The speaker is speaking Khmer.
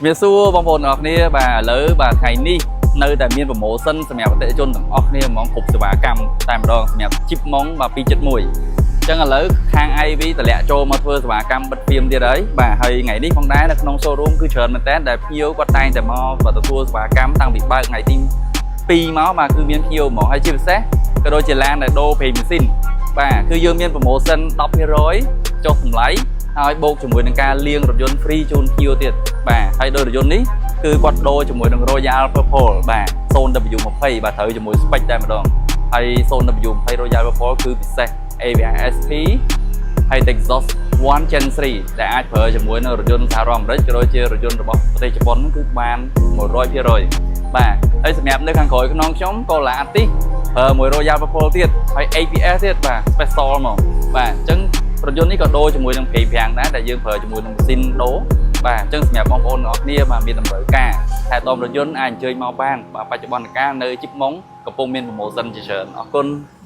ជំរាបសួរបងប្អូនទាំងអស់គ្នាបាទឥឡូវបាទថ្ងៃនេះនៅតែមាន promotion សម្រាប់អតិថិជនទាំងអស់គ្នាហ្មងគ្រប់សេវាកម្មតែម្ដងសម្រាប់ Jeep ម៉ុងបាទ271អញ្ចឹងឥឡូវខាង IV តម្លាក់ចូលមកធ្វើសេវាកម្មបិទហ្វៀមទៀតហើយបាទហើយថ្ងៃនេះផងដែរនៅក្នុង showroom គឺច្រើនមែនតើដែលភ្ញៀវគាត់តែងតែមកបាទទទួលសេវាកម្មតាំងពីបើកថ្ងៃទី2មកបាទគឺមានភ្ញៀវហ្មងហើយជាពិសេសក៏ដូចជាឡានដែលដូរប្រេងម៉ាស៊ីនបាទគឺយើងមាន promotion 10%ចុះតម្លៃហើយបូកជាមួយនឹងការលាងរថយន្ត free ជូនភ្ញៀវទៀតបាទហើយដោយរថយន្តនេះគឺគាត់ដូរជាមួយនឹង Royal Purple បាទ 0W20 បាទត្រូវជាមួយ spec តែម្ដងហើយ 0W20 Royal Purple គឺពិសេស AVI SP ហើយ exhaust 1 Gen 3ដែលអាចប្រើជាមួយនឹងរថយន្តសហរដ្ឋអាមេរិកក៏ដូចជារថយន្តរបស់ប្រទេសជប៉ុនហ្នឹងគឺបាន100%បាទហើយសម្រាប់នៅខាងក្រោយខ្នងខ្ញុំក៏ឡា Altis ប្រើមួយ Royal Purple ទៀតហើយ APS ទៀតបាទ special ហ្មងបាទអញ្ចឹងរថយន្តនេះក៏ដូរជាមួយនឹងប្រេងហ្វ្រាំងដែរដែលយើងប្រើជាមួយនឹងម៉ាស៊ីនដូរបាទអញ្ចឹងសម្រាប់បងប្អូនទាំងអស់គ្នាបាទមានតម្រូវការថែទាំរថយន្តអាចអញ្ជើញមកបានបាទបច្ចុប្បន្នកាលនៅជីបម៉ុងកំពុងមាន promotion ជាច្រើនអរគុណ។